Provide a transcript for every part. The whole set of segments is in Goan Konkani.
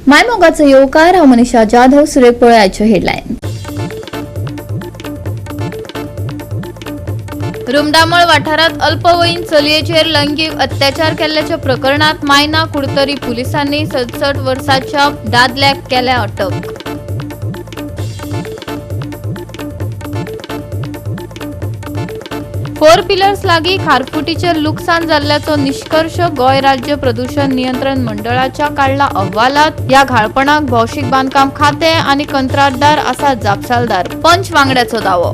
मायमोगाचो येवकार. हांव मनीषा जाधव. सुरेख पळयाच्यो हेडलायन. रुमडामळ वाठारात अल्पवयीन चलयेचेर लैंगीक अत्याचार केल्ल्याच्या प्रकरणात मायना कुडतरी पुलिसांनी 67 वर्साच्या दादल्याक केल्या अटक. फोर पिलर्स लागीं खारफुटीचें लुकसाण जाल्ल्याचो निश्कर्श गोंय राज्य प्रदूषण नियंत्रण मंडळाच्या काडला अहवालात. ह्या घाळपणाक भौशीक बांदकाम खातें आनी कंत्राटदार आसा जापसालदार, पंच वांगड्याचो दावो.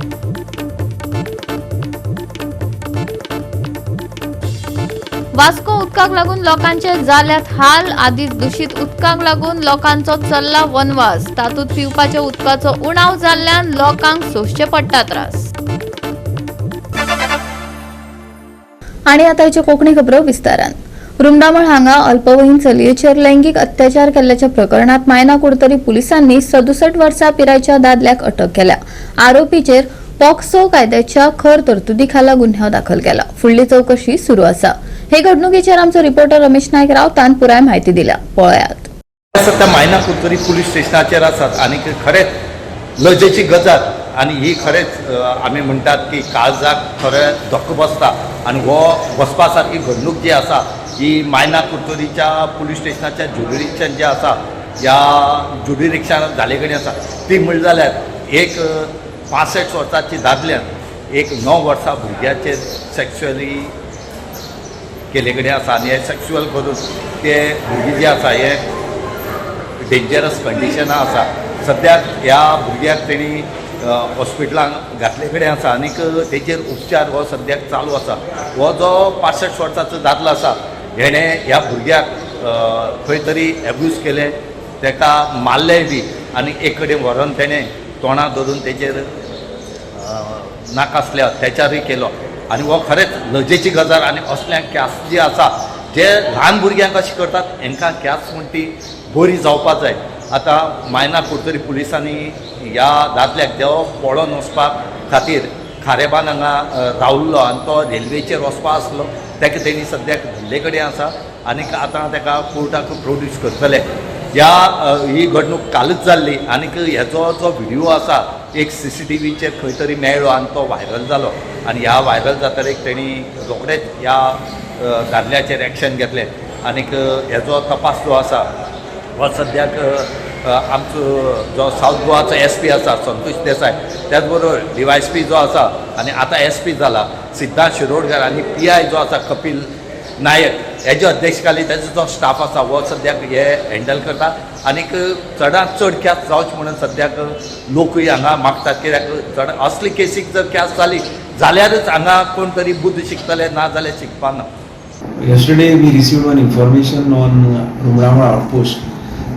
वास्को उदकाक लागून लोकांचे जाल्यात हाल. आदीच दूषित उदकाक लागून लोकांचो चल्ला वनवास. तातूंत पिवपाच्या उदकाचो उणाव जाल्ल्यान लोकांक सोंसचे पडटा त्रास. आणि आता ह्यो कोंकणी खबरो विस्तारान. रुमडामळ हांगा अल्पवयीन चलयेचेर लैंगीक अत्याचार केल्ल्याच्या प्रकरणात मायना कुडतरी पुलिसांनी 67 वर्सां पिरायेच्या दादल्याक अटक केल्या. आरोपीचेर पॉक्सो कायद्याच्या खर तरतुदी खाला गुन्यांव दाखल केला. फुडली चौकशी सुरू आसा. हे घडणुकीचेर आमचो रिपोर्टर रमेश नायक रावतान पुराय म्हायती दिल्या, पळयात. सध्या मायना कुडतरी पुलीस स्टेशनाचेर आसात आनी खरेंच लजेची गजाल आनी ही खरेंच आमी म्हणटात की काळजाक खरें धक्को बसता आनी हो बसपा सारकी घडणूक जी आसा ही मायना कुडतरीच्या पुलीस स्टेशनाच्या ज्युरिडिक्शन जे आसा, ह्या ज्युरिडिक्शनात जाले कडेन आसा. ती म्हणली जाल्यार एक 65 वर्साची दादल्यान एक 9 वर्सां भुरग्याचेर सेक्शुअली केले कडेन आसा आनी हे सेक्शुअल करून ते भुरगीं जी आसा हे डेंजरस कंडिशनां आसा. सद्याक ह्या भुरग्याक तेणी हॉस्पिटलांत घातले कडेन आसा आनीक तेचेर उपचार हो सद्याक चालू आसा. हो जो 65 वर्साचो दादलो आसा, हेणें ह्या भुरग्याक खंय तरी एब्यूज केलें, तेका मारलेंय बी आनी एक कडेन व्हरोन तेणें तोंडाक धरून तेचेर नाका असले अत्याचारूय केलो आनी हो खरेंच लजेची गजाल. आनी असल्यांक ख्यास्त जी आसा, जे ल्हान भुरग्यांक अशें करतात हेंकां ख्यास्त म्हण ती बरी जावपा जाय. आतां मायना कुडतरी पुलिसांनी ह्या दादल्याक जो पळोन वचपा खातीर खारेबान हांगा रावल्लो आनी तो रेल्वेचेर वचपा आसलो, तेका तेणी सद्याक धरले कडेन आसा आनीक आतां तेका कोर्टाक प्रोड्यूस करतले. ह्या ही घडणूक कालच जाल्ली आनीक हेजो जो व्हिडियो आसा एक सीसीटीव्हीचेर खंय तरी मेळ्ळो आनी तो व्हायरल जालो आनी ह्या व्हायरल जातकीर तेणी रोखडेच ह्या दादल्याचेर एक्शन घेतलें. आनीक हेजो तपास जो आसा हो सद्याक आमचो जो सावथ गोवाचो एसपी आसा संतोष देसाय, त्याच बरोबर डीवायएसपी जो आसा आनी आतां एसपी जाला सिद्धार्थ शिरोडकर आनी पीआय जो आसा कपिल नायक हेज्या अध्यक्षखाली तेजो जो स्टाफ आसा हो सद्याक हे हँडल करता. आनीक चडांत चड ख्यास्त जावची म्हणून सद्याक लोकूय हांगा मागतात, कित्याक चड असले केसीक जर ख्यास्त जाली जाल्यारच हांगा कोण तरी बुद्द शिकतले, ना जाल्यार शिकपा ना. Yesterday we received one information on Rumdamol outpost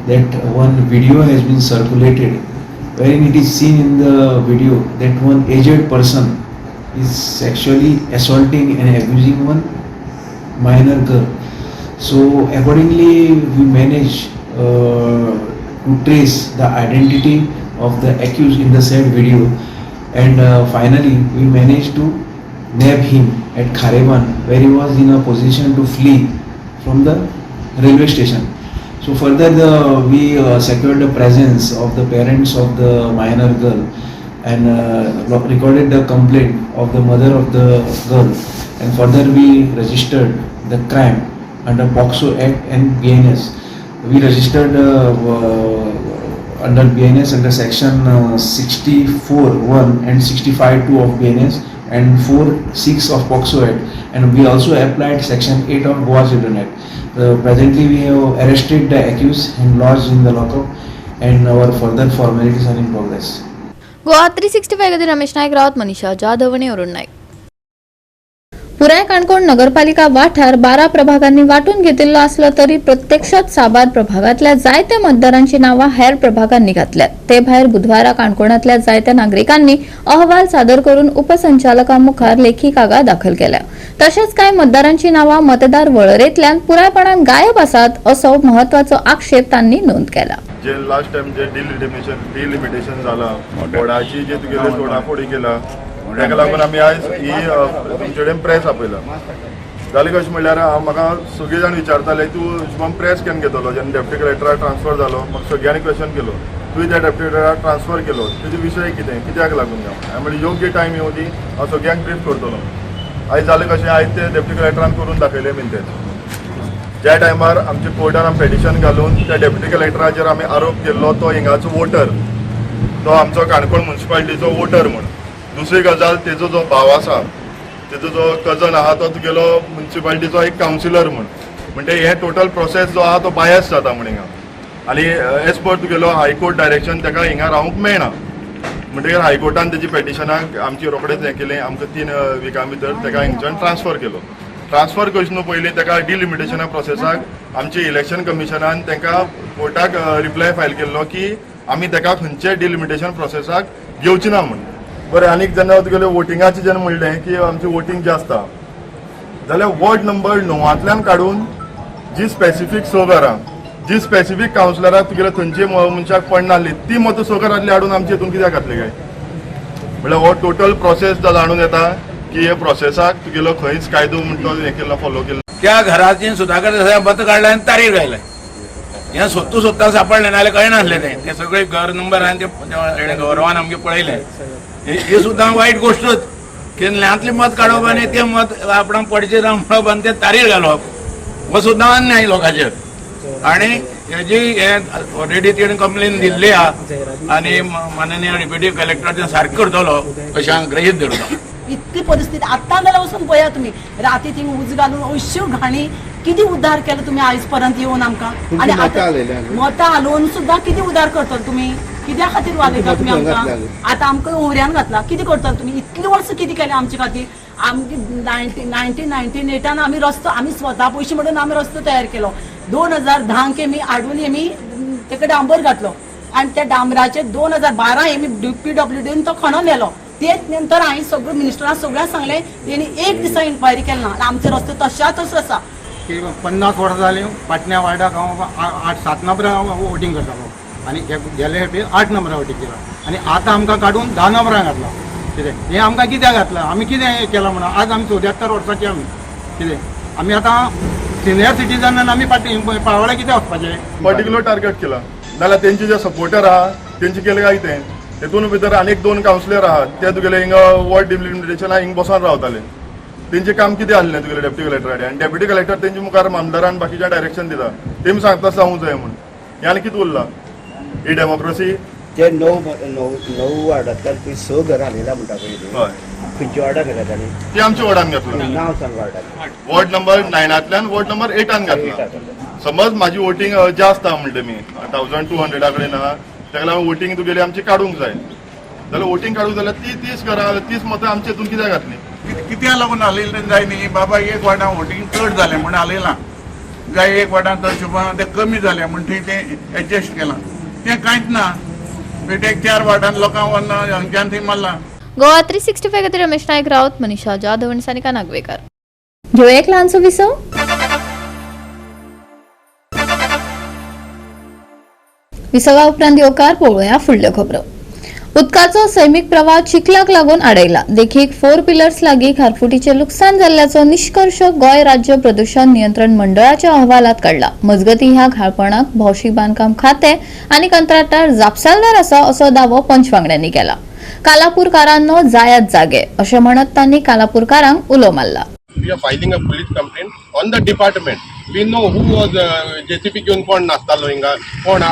that one video has been circulated wherein it is seen in the video that one aged person is sexually assaulting and abusing one minor girl. So accordingly we managed to trace the identity of the accused in the said video and finally we managed to nab him at Khareban, where he was in a position to flee from the railway station. So further we secured the presence of the parents of the minor girl and recorded the complaint of the mother of the girl, and further we registered the crime under POCSO Act and BNS. We registered under BNS under section 64(1) and 65(2) of BNS and 4(6) of POCSO Act, and we also applied section 8 of Goa Children Act. Presently we have arrested the accused and lodged in the lockup, and our further formalities are in progress. Goa 365 खातीर रमेश नायक रावत, मनीषा जाधव आनी अरुण नायक. पुराय काणकोण नगरपालिका वाठार 12 प्रभागांनी वांटून घेतिल्लो आसलो तरी प्रत्यक्षात साबार प्रभागांतल्या जायत्या मतदारांची नांवां हेर प्रभागांनी घातल्यात. ते भायर बुधवारा काणकोणांतल्या जायत्या नागरिकांनी अहवाल सादर करून उपसंचालकां मुखार लेखी कागाळ दाखल केल्या. तशेंच कांय मतदारांची नांवां मतदार वळेरेंतल्यान पुरायपणान गायब आसात असो म्हत्वाचो आक्षेप तांणी नोंद केला. जे लास्ट टायम जे डिलिमिटेशन जाला, बोर्डाची जे तुगेले तोडाफोडी केला, ताका लागून आमी आयज ही तुमचे कडेन प्रेस आपयला. जालें कशें म्हणल्यार हांव म्हाका सगळे जाण विचारताले तूं शुभम प्रेस केन्ना घेतलो जेन्ना डेप्युटी कलेक्टराक ट्रान्सफर जालो म्हाका सगळ्यांनी क्वेश्चन केलो तुवें त्या डेप्युटी कलेक्टराक ट्रान्सफर केलो तेजो विशय कितें कित्याक लागून काय. हांवें म्हणलें योग्य टायम येवं दी, हांव सगळ्यांक ब्रीफ करतलो. आयज जालें कशें, आयज ते डेप्युटी कलेक्टरान करून दाखयलें बीन तें. ज्या टायमार आमच्या कोर्टान आमी पेटिशन घालून त्या डेप्युटी कलेक्टराचेर आमी आरोप केल्लो तो हिंगाचो वोटर, तो आमचो काणकोण मुन्सिपालिटीचो वोटर म्हूण. दुसरी गजाल, तेजो जो भाव आसा, तेजो जो कजन आहा तो तुगेलो मुन्सिपालिटीचो एक कावन्सिलर म्हूण. म्हणजे हे टोटल प्रोसेस जो आहा तो बायस जाता म्हूण हिंगा. आनी एज पर तुगेलो हायकोर्ट डायरेक्शन ताका हिंगा रावंक मेळना. म्हणटकीर हायकोर्टान तेजी पेटिशनाक आमची रोखडेच हें केलें, आमकां 3 विकां भितर ताका हिंगच्यान ट्रान्सफर केलो. ट्रान्सफर करचे न्हू पयलीं ताका डिलिमिटेशना प्रोसेसाक आमचे इलेक्शन कमिशनान तांकां कोर्टाक रिप्लाय फायल केल्लो की आमी ताका खंयचे डिलिमिटेशन प्रोसेसाक घेवचे ना म्हूण. बरें, आनीक जेन्ना तुगेलें वोटिंगाचें जेन्ना म्हणलें की आमचें वोटींग जें आसता जाल्यार वॉर्ड नंबर 9 काडून जी स्पेसिफीक 6 घरां, जी स्पेसिफीक कावन्सिलराक तुगेले थंयचे मनशाक पडनासली ती मतां 6 घरांतली हाडून आमचे हितून कित्याक घातली काय? म्हणल्यार हो टोटल प्रोसेस जाणून येता की हे प्रोसेसाक तुगेलो खंयच कायदो म्हणटा तो हें केला, फॉलो केला. त्या घराची सुधाकर देसाय मत काडलें आनी तारीर घायलें. हें सोदता सोदता सापडलें, नाजाल्यार कळनासलें तें. ते सगळे घर नंबर आनी ते गौरवान आमगे पळयलें. ही सुद्दां वायट गोश्टूच की ल्हानतलें मत काडप आनी तें मत आपणाक पडचें ना म्हणप आनी तें तारीर घालप हो सुद्दां अन्याय लोकांचेर. आनी हेजी हे ऑलरेडी तेणी कंप्लेन दिल्ली आहा आनी माननीय डेप्युटी कलेक्टर तें सारकें करतलो अशें हांव गृहीत धरता. इतली परिस्थिती आत्तां जाल्यार वचून पळया तुमी, राती थिंग उज घालून अश्यो घाणी. कितें उद्धार केलो तुमी आयज पर्यंत येवन आमकां? आनी आतां मतां हालोवन सुद्दां कितें उद्धार करतले तुमी? कित्या खातीर वालयता तुमी आमकां? आतां आमकां उमऱ्यान घातला, कितें करतले तुमी? इतली वर्सां कितें केलें आमचे खातीर? आमगे 1998 आमी रस्तो आमी स्वता पयशे म्हणून आमी रस्तो तयार केलो. 2010 हेमी हाडून हेमी तेका डांबर घातलो आनी त्या डांबराचेर 2012 हेमी पीडब्ल्यूडीन तो खणोन व्हेलो. तेच नंतर हांवें सगळ्यो मिनिस्टरांक सगळ्यांक सांगलें, तेणी एक दिसा इन्क्वायरी केली ना आनी आमचो रस्तो तश्या तसो आसा. की 50 वर्सां जालीं पाटण्या वार्डाक हांव 8 7 नंबरां वोटींग करतालो आनी गेले खेपे 8 नंबरां वोटींग केलां आनी आतां आमकां काडून 10 नंबरां घातलां. कितें हें आमकां कित्याक घातलां? आमी कितें केलां म्हणून आज आमी 74 वर्सांची आमी कितें आमी आतां सिनियर सिटीजन आमी फाटीं पाळोळ्या कित्याक वचपाचें? पर्टिक्युलर टार्गेट केला नाल्यार तेंचे जे सपोर्टर आहा तेंचे केलें काय कितें? तेतून भितर आनीक 2 कावन्सिलर आहात ते तुगेले हिंगा वॉर्ड डिलिमिटेशना हिंग बसोन रावताले. तेंचें काम कितें आहलें तुगेले डेप्युटी कलेक्टर? आनी डेप्युटी कलेक्टर तेंचे मुखार आमदारान बाकीच्या डायरेक्शन दिता, तेमी सांगता जावूंक जाय म्हूण. हें आनी कितें उरलां ही डेमोक्रेसी? ते णव णव णव वार्डांतल्यान तुवें 6 घरां हालयला म्हणटा पळय न्ही? हय. खंयच्या वार्डाक घातला ताणी? ती आमच्या वॉर्डान घातला. नांव सांग वार्डाचें. वॉर्ड नंबर 9 वॉर्ड नंबर 8 घातला. समज म्हाजी वोटींग जास्त आहा म्हणटा मी 1200 कडेन आहा, ताका लागून वोटींग तुगेली आमची काडूंक जाय जाल्यार वोटींग काडूंक जाल्यार ती 30 घरां 30 मतां आमच्या हितून कित्याक घातली? कित्याक लागून हालयलें जाय न्ही बाबा? एक वार्डान वोटींग चड जालें म्हूण हालयलां जाय, एक वार्डान चड तें कमी जालें म्हूण थंय तें एडजस्ट केलां, तें कांयच ना. बेटेक 4 वार्डान लोकांक व्हरून हांगच्यान थंय मारलां. गोवा 365 खातीर रमेश नायक राऊत, मनीषा जाधव आनी सानिका नागवेकर. घेवया एक ल्हानसो विसव. विसवा उपरांत येवकार. पळोवया फुडल्यो खबरो. उदकाचो सैमीक प्रवाह चिखलाक लागून आडयला. देखीक 4 पिलर्स लागीं खारफुटीचें लुकसाण जाल्ल्याचो निश्कर्श गोंय राज्य प्रदूषण नियंत्रण मंडळाच्या अहवालात काडला. मजगती ह्या घाळपणाक भौशीक बांदकाम खातें आनी कंत्राटदार जापसालदार आसा असो दावो पंच वांगड्यांनी केला. कालापूरकारांनो जायात जागे अशें म्हणत तांणी कालापूरकारांक उलो मारला. We are filing a police complaint on the department. We know who was JCB घेवन कोण नाचतालो हिंगा, कोण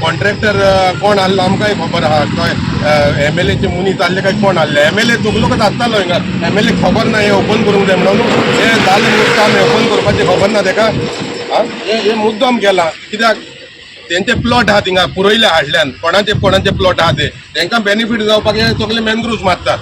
कॉन्ट्रॅक्टर कोण आहलो आमकांय खबर आहा. काय एमएलएचे मनीस आहले काय कोण आहले? एमएलए सगलोकच आसतालो हिंगा. एमएलए खबर ना हें ओपन करूंक जाय म्हणून? हें जालें काम हें ओपन करपाचें खबर ना तेका? आं, हें मुद्दम केलां कित्याक? तेंचे प्लॉट आहा थिंगा पुरयले हाडल्यान, कोणाचे कोणाचे प्लॉट आहा ते, तेंकां बेनिफीट जावपाक हे सगळे मॅनग्रुव्स मारतात.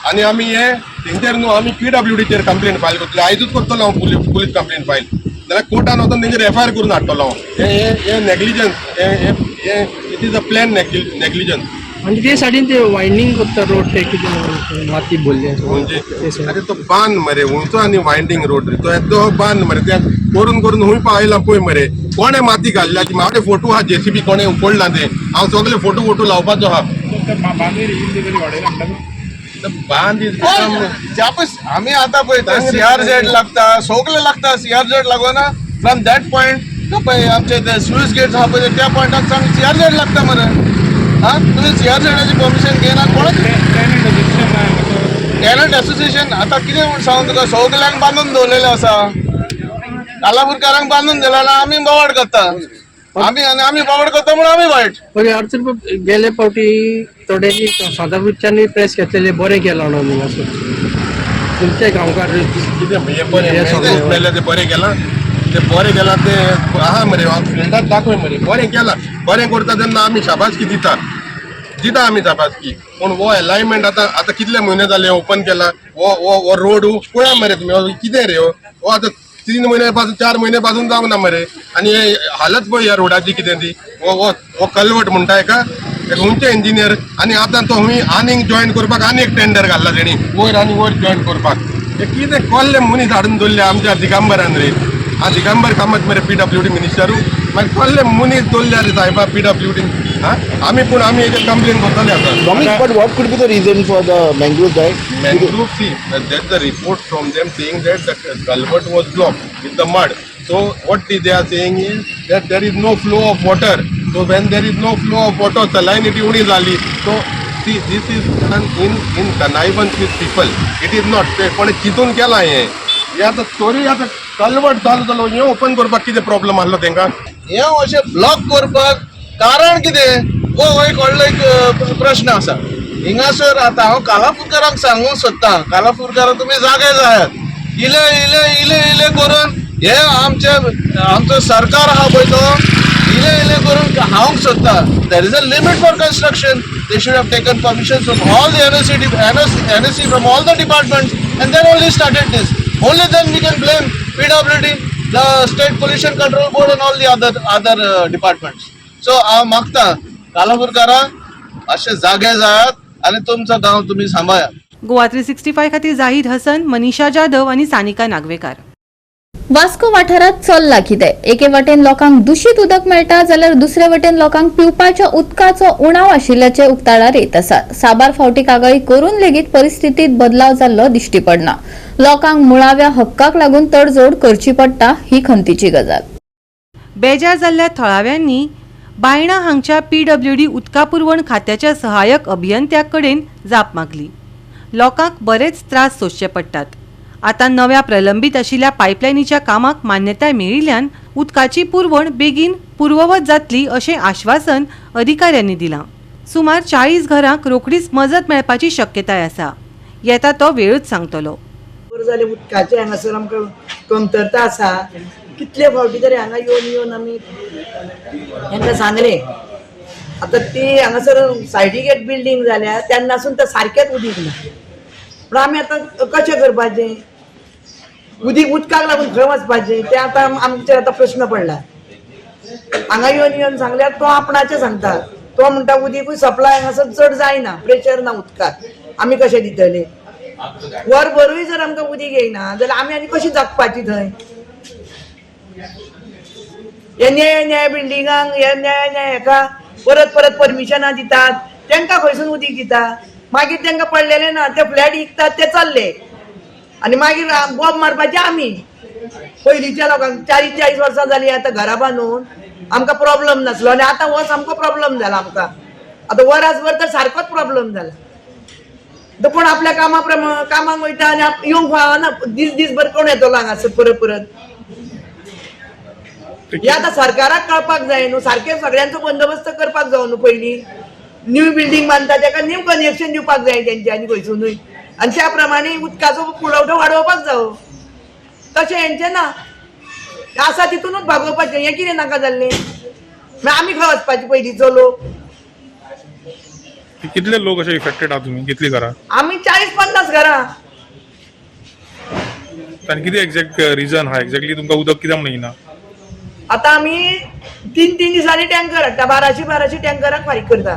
आनी आमी हे तेंचेर न्हू, आमी पीडब्ल्यूडीचेर कंप्लेंट फायल करतले. आयजूच करतलो हांव पुलीस कंप्लेंट फायल, जाल्यार कोर्टान वचून तेंचेर एफआयआर करून हाडटलो हांव. हे हे हे नेग्लिजन्स, हे हे हे it is a plan negligence. आणि ते सायडीन ते वायंडींग करता रोड, ते कितें माती भरली? म्हणजे अरे तो बांद मरे उंचो आनी वायंडींग रोड रे तो, येदो बांद मरे. ते करून करून हुंय पावयला पळय मरे. कोणे माती घाल्ल्या ती? म्हाजे फोटो आहा, जेसीबी कोणे उखडला ते, हांव सगळे फोटो फोटो लावपाचो आहा. बांद is चापस आमी आतां पळयता सीआरझेड लागता, सगळे लागता. सीआरझेड लागोना फ्रॉम that point पळय आमचे ते स्लुईस गेट्स आहा पळय, त्या पॉयंटाक सावन सीआरझेड लागता मरे. हा, तुमी सीआरझेडाची परमिशन घेयना कोणाच. टॅनंट एसोसिएशन आतां कितें म्हूण सांगू तुका, सगल्यांक बांदून दवरलेलें आसा. कालापूरकारांक बांदून दिला ना, आमी बोवाळ करता आमी, आनी आमी बोवाळ करता म्हणून आमी वायट. ओके अडचण, पण गेले फावटी थोड्यांनी सादापूरच्यांनी प्रेस घेतलेले बरें केलां म्हणून हिंगासर तुमचे गांवकार. कितें हे बरें मेलें ते बरें केलां, ते बरें केलां ते आहा मरे, हांव फिल्डाक दाखय मरे. बरें केलां, बरें करता तेन्ना आमी शाबासकी दिता, दिता आमी शाबासकी. पूण हो एलायनमेंट आतां आतां कितले म्हयने जाले ओपन केला हो हो हो रोड पळया मरे तुमी. हो कितें रे हो हो आतां 3 म्हयने पासून, 4 म्हयने पासून जावंक ना मरे. आनी हे हालत पळय ह्या रोडाची कितें ती. हो हो हो कलवट म्हणटा हेका, खंयचे इंजिनियर. आनी आतां तो खंय आनीक जॉयन करपाक आनी एक टेंडर घाल्ला तेणी वयर आनी वयर जॉयन करपाक. हे कितें कोल्ले मनीस हाडून दवरले आमच्या दिगंबरान रे. आ, दिगंबर कामत मरे पीडब्ल्यूडी मिनिस्टरू. मागीर कोल्ले मनीस दवरल्या रे सायबा पीडब्ल्यूडी. हा, आमी पूण आमी हेजेर कंप्लेन करतले आतां. Dominic, but what could be the reason for the mangrove die? Mangrove, see, that's the report from them saying that the culvert was blocked with the mud. So what they are saying is that there is no flow of water. So when there is no flow of water, salinity उणी झाली. So see, this is done in connivance with people. It is not ते कोणी चिंतून केलां हें. हे आतां तोरी आतां कलवट चालू जालो, हें ओपन करपाक कितें प्रॉब्लम आहलो तेंकां? हे अशें ब्लॉक करपाक कारण कितें, हो एक व्हडलो एक प्रश्न आसा हिंगासर. आतां हांव कालापूरकारांक सांगूंक सोदतां, कालापूरकारां, तुमी जागे जायात. इले इले इले इले करून हे आमचे आमचो सरकार आहा पळय, तो इले इले करून हावंक सोदता. There is a limit for construction. They should have taken permission from all the NOC, NOC from all the departments and then only started this. Only then we can blame PWD, the State Pollution Control Board and all the other departments. So हांव मागता कालापूरकारा, अशे जागे जायात आनी तुमचो गांव तुमी सांबाळात. गोवा 365 खातीर जाहीद हसन, मनीषा जाधव आणि सानिका नागवेकार. वास्को वाठारात चल्ला कितें? एके वटेन लोकांक दुशीत उदक मेळटा जाल्यार दुसरे वटेन लोकांक पिवपाच्या उदकाचो उणाव आशिल्ल्याचे उक्ताडार येत आसा. साबार फावटी कागाळी करून लेगीत परिस्थितीत बदलाव जाल्लो दिश्टी पडना. लोकांक मुळाव्या हक्काक लागून तडजोड करची पडटा, ही खंतीची गजाल. बेजार जाल्ल्या थळाव्यांनी बायणा हांगच्या पीडब्ल्यूडी उदका पुरवण खात्याच्या सहाय्यक अभियंत्या कडेन जाप मागली. लोकांक बरेच त्रास सोंसचे पडटात. आतां नव्या प्रलंबीत आशिल्ल्या पायपलायनीच्या कामाक मान्यताय मेळिल्ल्यान उदकाची पुरवण बेगीन पूर्ववत जातली अशें आश्वासन अधिकाऱ्यांनी दिलां. सुमार 40 घरांक रोखडीच मजत मेळपाची शक्यताय आसा. येता तो वेळूच सांगतलो. बरं जालें, उदकाचें हांगासर आमकां कमतरता आसा. कितले फावटी तरी हांगा येवन येवन आमी तांकां सांगलें. आतां ती हांगासर सायडीक एक बिल्डींग जाल्या, तेन्नासून तर सारकेंच उदीक ना. पूण आमी आतां कशें करपाचें? उदीक उदकाक लागून खंय वचपाचें तें आतां आमचेर आतां प्रश्न पडला. हांगा येवन येवन सांगल्यार तो आपणाचें सांगता. तो म्हणटा उदीकूय सप्लाय हांगासर चड जायना, प्रेशर ना उदकाक, आमी कशें दितले? वरभरूय जर आमकां उदीक येयना जाल्यार आमी आनी कशी जगपाची थंय? हे न्याय न्याय बिल्डिंगांक, हे न्याय न्याय हेका परत परत परमिशनां दितात. तांकां खंयसून उदीक दिता? मागीर तांकां पडलेलें ना, ते फ्लॅट विकतात, ते चल्ले आनी मागीर बोब मारपाचे आमी पयलींच्या लोकांक. 40 40 वर्सां जालीं आतां घरां बांदून, आमकां प्रॉब्लम नासलो आनी आतां हो सामको प्रॉब्लम जाला आमकां. आतां वरासभर तर सारकोच प्रॉब्लम जाला. तो कोण आपल्या कामा प्रमाण कामाक वयता आनी येवंक फावना. दीस दीसभर कोण येतलो हांगासर परत परत? हे आतां सरकाराक कळपाक जाय न्हू, सारकें सगळ्यांचो बंदोबस्त करपाक जाय न्हू. पयलीं न्यू बिल्डींग बांदता ताका न्यू कनेक्शन दिवपाक जाय तेंच्यांनी खंयसुनूय, आनी त्या प्रमाणे उदकाचो पुरवठो वाडोवपाक जावो. तशें हेंचें ना, आसा तितूनच भागोवपाचें. हें कितें नाका जाल्लें? मागीर आमी खंय वचपाचें पयलींचो लोक? कितले लोक अशे इफेक्टेड आहा तुमी? कितली घरां? आमी 40-50 घरां. आनी कितें एक्झॅक्ट रिजन आहा? एक्झॅक्टली तुमकां उदक कित्याक म्हणून येना? आतां आमी 3 3 दिसांनी टँकर हाडटा. 1200 1200 टँकराक फारीक करता.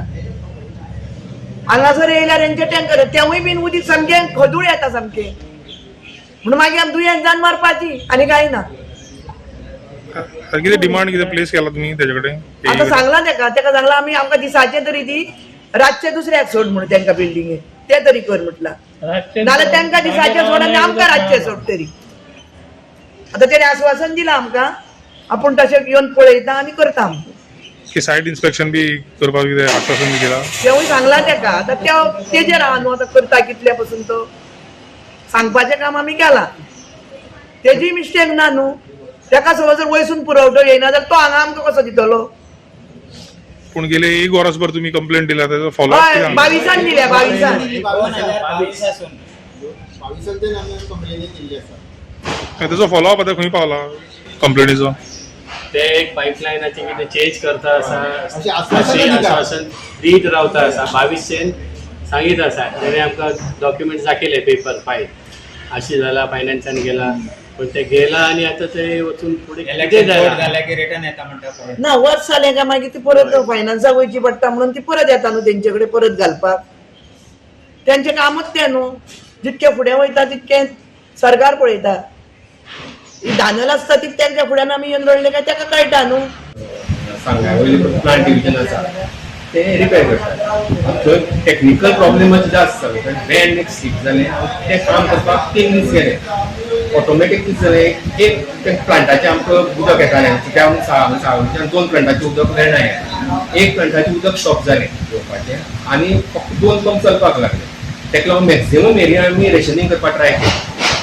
हांगासर येयल्यार हेंचे टँकर, तेवूय बीन उदीक सामकें खदूळ येता सामकें. म्हणून मागीर आमी दुयेंत जावन मरपाची, आनी कांय ना. आनी कितें डिमांड कितें प्लेस केला तुमी तेजे कडेन? आतां सांगलां तेका, तेका सांगलां आमी, आमकां दिसाचें तरी दी, रातचें दुसऱ्याक सोड म्हणून तेंकां बिल्डिंगेक. तें तरी कर म्हटलां. नाजाल्यार तांकां दिसाचें सोड आनी आमकां रातचें सोड तरी. आतां तेणें आस्वासन दिलां आमकां, आपूण तशें येवन पळयता आनी करता आमकां. की सायट इन्स्पेक्शन बी करपाक कितें आश्वासन बी दिलां? तेवूय सांगलां तेका. आतां त्या तेजेर आहा न्हू, आतां करता कितले पसून तो सांगपाचें काम आमी केलां. तेजी मिस्टेक ना न्हू. तेका समज जर वयसून पुरवठो येयना जाल्यार तो हांगा आमकां कसो दितलो? पूण गेले एक वर्सभर तुमी कंप्लेंट दिल्या, तेजो फॉलो हय, अप? 22 दिल्या, 22. तेजो फॉलो अप आतां खंय पावला कंप्लेनीचो? ते एक पायपलायनाचे कितें चेंज करता आसा अशें आश्वासन दीत रावता आसा. 22 सांगीत आसा. तेणे आमकां डॉक्युमेंट्स दाखयले, पेपर फायल अशी जाला, फायनान्सान गेला, पण ते गेला आनी आतां ते वचून फुडें कितें जाला? ना, वर्स जालें काय मागीर ती परत फायनान्साक वयची पडटा म्हणून ती परत येता न्हू तेंचे कडेन परत घालपाक. तेंचें कामूच तें न्हू. जितकें फुडें वयता तितकें सरकार पळयता. ही धानल आसता ती तेंच्या फुड्यान आमी येवन रडले काय तेका कळटा न्हू. सांग्या वयले प्लांट डिविजन आसा ते रिपेर करतात. थंय टेक्निकल प्रॉब्लेमच जास्त जाले, कारण बँड एक स्लीप जालें, तें काम करपाक 3 दीस गेले. ऑटोमॅटीक कितें जालें, एक प्लांटाचें आमकां उदक येतालें, त्या सावच्यान 2 प्लांटाचें उदक मेळना, एक प्लांटाचें उदक स्टॉप जालें येवपाचें आनी फक्त 2 पंप चलपाक लागले. तेका लागून मॅक्झिमम एरिया आमी रेशनींग करपाक ट्राय केली.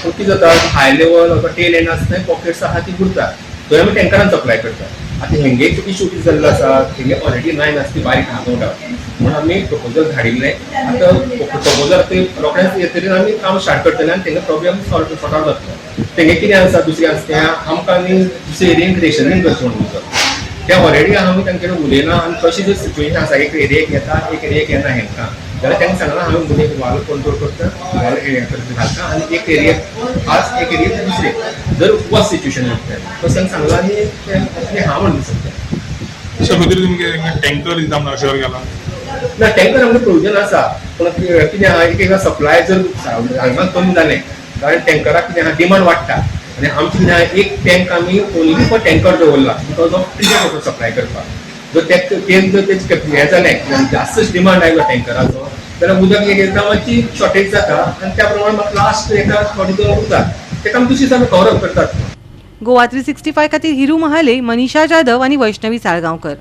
पूण कितें जाता, हाय लेवल अथवा टेल एंड आसता थंय पॉकेट्स आहा ती उरता, थंय आमी टँकरान सप्लाय करता. आतां हेंगे इशू कितें जाल्लो आसा, हेंगे ऑलरेडी लायन आसा ती बारीक आहा, नो डावट, म्हणून आमी प्रपोजल धाडिल्लें. आतां प्रपोजल ते रोखडेंच येतकीर आमी काम स्टार्ट करतले आनी तेंगे प्रॉब्लेम सॉल्व सॉर्ट आवट जातलो. तेंगे कितें आसा, दुसरें आसा तें आमकां आनी दुसरे एरियेक रेशनींग करचें म्हणून उदक तें ऑलरेडी आमी तांचे कडेन उलयलां. आनी कशें जर सिच्युएशन आसा, एक एरियेक येता, एक एरियेक येना हेंकां, जाल्यार तांकां सांगलां आमी मदीं वाल कंट्रोल करता, वाल हें करता घालता आनी एक एरियेक खास, एक एरियेक दुसरे, जर वस सिच्युएशन आसता तशें तांकां सांगलां आनी तें हा म्हणून सद्या. सर, खंय तरी तुमगे टँकर दिता म्हणून अशें केलां? ना, टँकर आमकां प्रोविजन आसा, पूण कितें आहा, एक एकदां सप्लाय जर हांगा कमी जालें कारण टँकराक कितें आहा, डिमांड वाडटा. आनी आमची कितें आहा, एक टँक आमी ओनली फॉर टँकर दवरला because of treated water supply करपाक. जर ते जर तेजें हें जालें, जास्तच डिमांड आयलो टँकराचो जाल्यार उदक एक एकदां मातशी शॉर्टेज जाता आनी त्या प्रमाणे मात लास्ट एका थोडे दोन उरता, तेका आमी दुसरे दिसा आमी कवर अप करतात. गोवा 365 खातीर हिरू महाले, मनीषा जाधव आनी वैष्णवी साळगांवकर.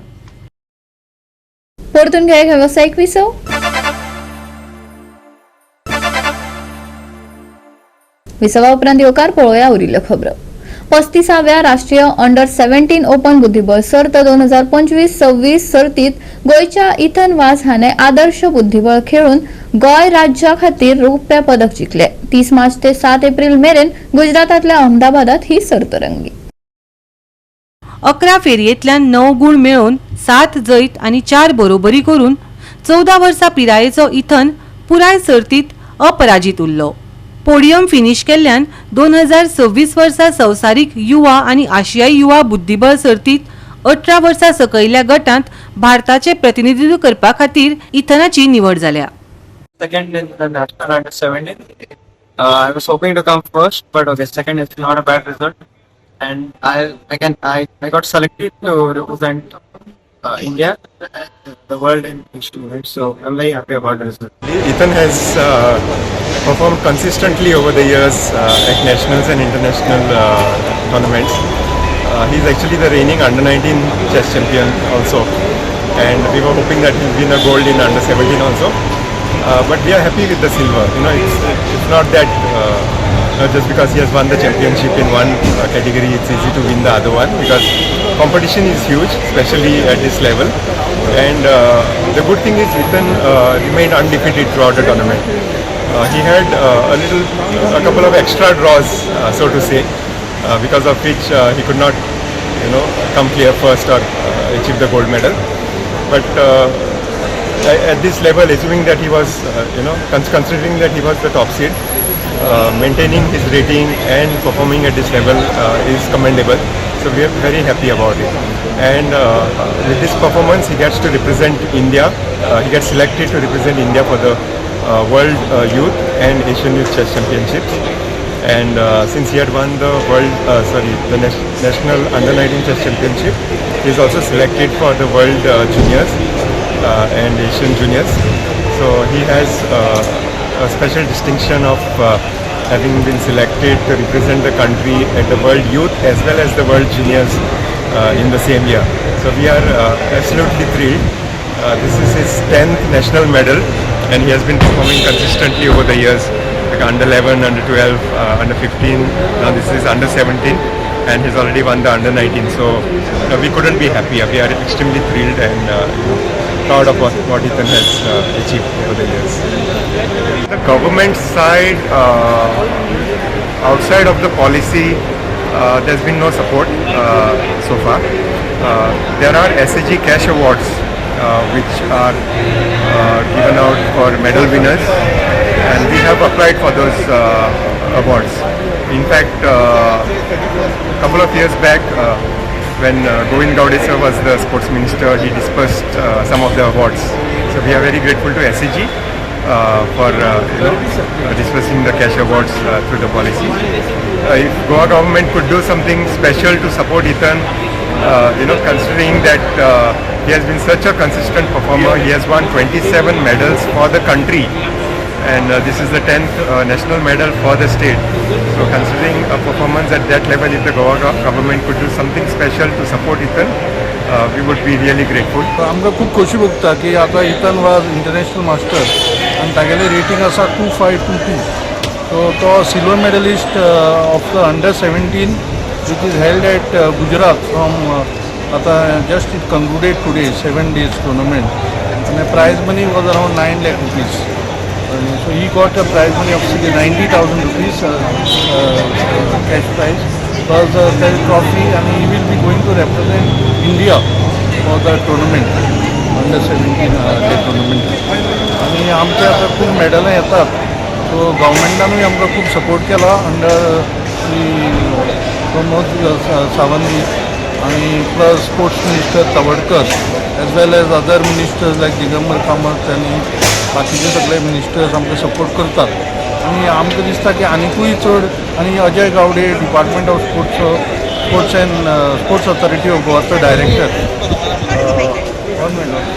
परतून घ्या एक वेवसायीक विसव. विसवा उपरांत येवकार. पळोवया उरिल्ल्यो खबरो. 35व्या राष्ट्रीय अंडर 17 ओपन बुद्धिबळ सर्त 2025-26 सर्तीत गोंयच्या इथन वाज हाणे आदर्श बुद्धिबळ खेळून गोंय राज्या खातीर रुप्या पदक जिखले. 30 मार्च ते 7 एप्रिल मेरेन गुजरातांतल्या अहमदाबादात ही सर्त रंगली. 11 फेरयेंतल्यान 9 गूण मेळोवन 7 जैत आनी 4 बरोबरी करून 14 वर्सां पिरायेचो इथन पुराय सर्तीत अपराजीत उरलो. पोडियम फिनिश केल्ल्यान 2026 वर्सा संवसारीक युवा आनी आशियाई युवा बुद्धिबळ सर्तीत 18 वर्सां सकयल्या गटांत भारताचे प्रतिनिधित्व करपा खातीर इथनाची निवड जाल्या. Second in the national under 17. I was hoping to come first, but okay, second is not a bad result. And I again I got selected to represent India, the world in H2, right? So I'm very happy about the result. Ethan has performed consistently over the years at nationals and international tournaments. He's actually the reigning under 19 chess champion also, and we were hoping that he'll win a gold in under 17 also. But we are happy with the silver. It's not that not just because he has won the championship in one category, it's easy to win the other one, because competition is huge, especially at this level. And the good thing is Ethan remained undefeated throughout the tournament. He had a couple of extra draws, so to say, because of which he could not come clear first or achieve the gold medal. But at this level, assuming that he was, considering that he was the top seed, maintaining his rating and performing at this level is commendable. So we are very happy about it. And with this performance, he gets to represent India. He gets selected to represent India for the World Youth and Asian Youth Chess Championships. And since he had won the world, sorry, the National Under 19 Chess Championship, he is also selected for the World Juniors and Asian Juniors. So he has a special distinction of having been selected to represent the country at the World Youth as well as the World Juniors in the same year. So we are absolutely thrilled. This is his 10th national medal and he has been performing consistently over the years, like under 11, under 12, under 15, now this is under 17, and he's already won the under 19. So we couldn't be happier. We are extremely thrilled and proud of what Ethan has achieved over the years. The government side, outside of the policy, there's been no support so far. There are SAG cash awards which are given out for medal winners, and we have applied for those awards. In fact, a couple of years back, when Govind Gaude sir was the sports minister, he dispersed some of the awards. So we are very grateful to SAG for dispersing the cash awards through the policy. If Goa government could do something special to support Ethan, considering that he has been such a consistent performer, he has won 27 medals for the country, and this is the 10th national medal for the state. So considering a performance at that level, if the Goa government could do something special to support Ethan, we would be really grateful. आमकां खूब खोशी भोगता की आतां इथन वाज इंटरनॅशनल मास्टर आनी तागेलें रेटींग आसा 2522. सो तो silver medalist of the under 17, which is held at Gujarat from आतां just it concluded today, 7 days tournament, आनी prize money was around ₹9 lakh. And so he got a prize money of ₹90,000 cash prize plus the trophy, and he will be going to represent India for the tournament, under 17 tournament. आनी आमचे आतां खूब मेडलां येतात, सो गव्हर्मेंटानूय आमकां खूब सपोर्ट केला अंडर श्री प्रमोद सावंत आनी plus sports minister Tawadkar, as well as other ministers like Digambar Kamat आनी बाकीचे सगळे मिनिस्टर्स आमकां सपोर्ट करतात. आनी आमकां दिसता की आनिकूय चड आनी Ajay Gawade, department of sports and Sports Authority of गोवाचो director, one minute,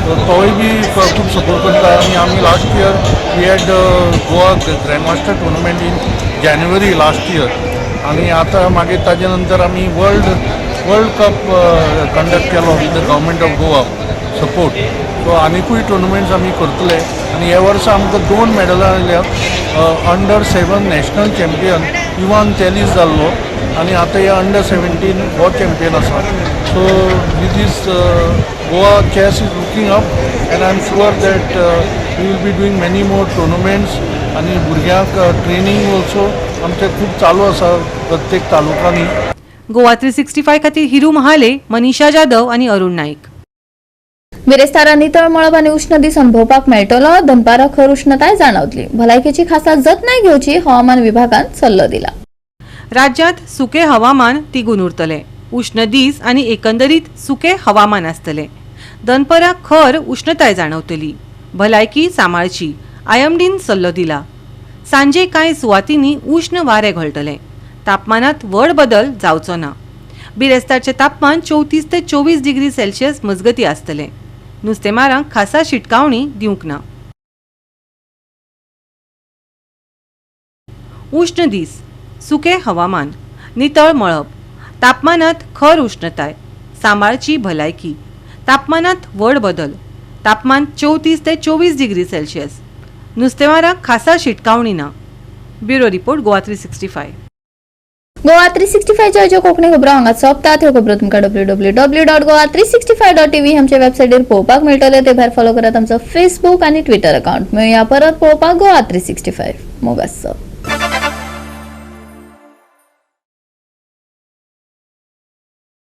so तोय बी खूब सपोर्ट करता. आनी आमी last year we had Goa Grandmaster tournament in January last year आनी आतां मागीर ताजे नंतर आमी वर्ल्ड कप कंडक्ट केलो with the Government of Goa support. So आनिकूय टुर्नामेंट्स आमी करतले आनी ह्या वर्सा आमकां दोन मेडलां आयल्यात. अंडर 7 नॅशनल चॅम्पियन इवान तेलीस जाल्लो आनी आतां हे अंडर 17 हो चॅम्पियन आसा. So with this, Goa chess is looking up and I am sure that we will be doing many more tournaments. आनी भुरग्यांक ट्रेनींग ऑल्सो आमचें खूब चालू आसा प्रत्येक तालुकांनी. गोवा 365 खातीर हिरू महाले, मनीषा जाधव आनी अरुण नाईक. बिरेस्तारा नितळ मळब आनी उश्ण दीस अणभवपाक मेळटलो. दनपारां खर उश्णताय जाणवतली. भलायकेची खासा जतनाय घेवची, हवामान विभागान सल्लो दिला. राज्यांत सुके हवामान तिगून उरतलें. उश्ण दीस आनी एकंदरीत सुके हवामान आसतलें. दनपरां खर उश्णताय जाणवतली. भलायकी सांबाळची, आयएमडीन सल्लो दिला. सांजे कांय सुवातींनी उश्ण वारें घोळटलें. तापमानात व्हड बदल जावचो ना. बिरेस्तारचें तापमान 34 ते 24 डिग्री सेल्सियस मजगती आसतलें. नुस्तेमारांक खासा शिटकावणी दिवंक ना. उश्ण दीस, सुकें हवामान, नितळ मळब, तापमानात खर उश्णताय, सांबाळची भलायकी, तापमानात व्हड बदल, तापमान 34 ते 24 डिग्री सेल्सियस. नुस्तेमारांक खासा शिटकावणी ना. Bureau report, Goa 365. Goa 365च्यो ज्यो कोंकणी खबरो हांगा सोंपतात. ह्यो खबरो तुमकां www.goa365.tv आमच्या वेबसायटीर पळोवपाक मेळटले. ते भायर फॉलो करात आमचो फेसबूक आनी ट्विटर अकाउंट. मेळया परत पळोवपाक गोवा 365. मोग आसचो.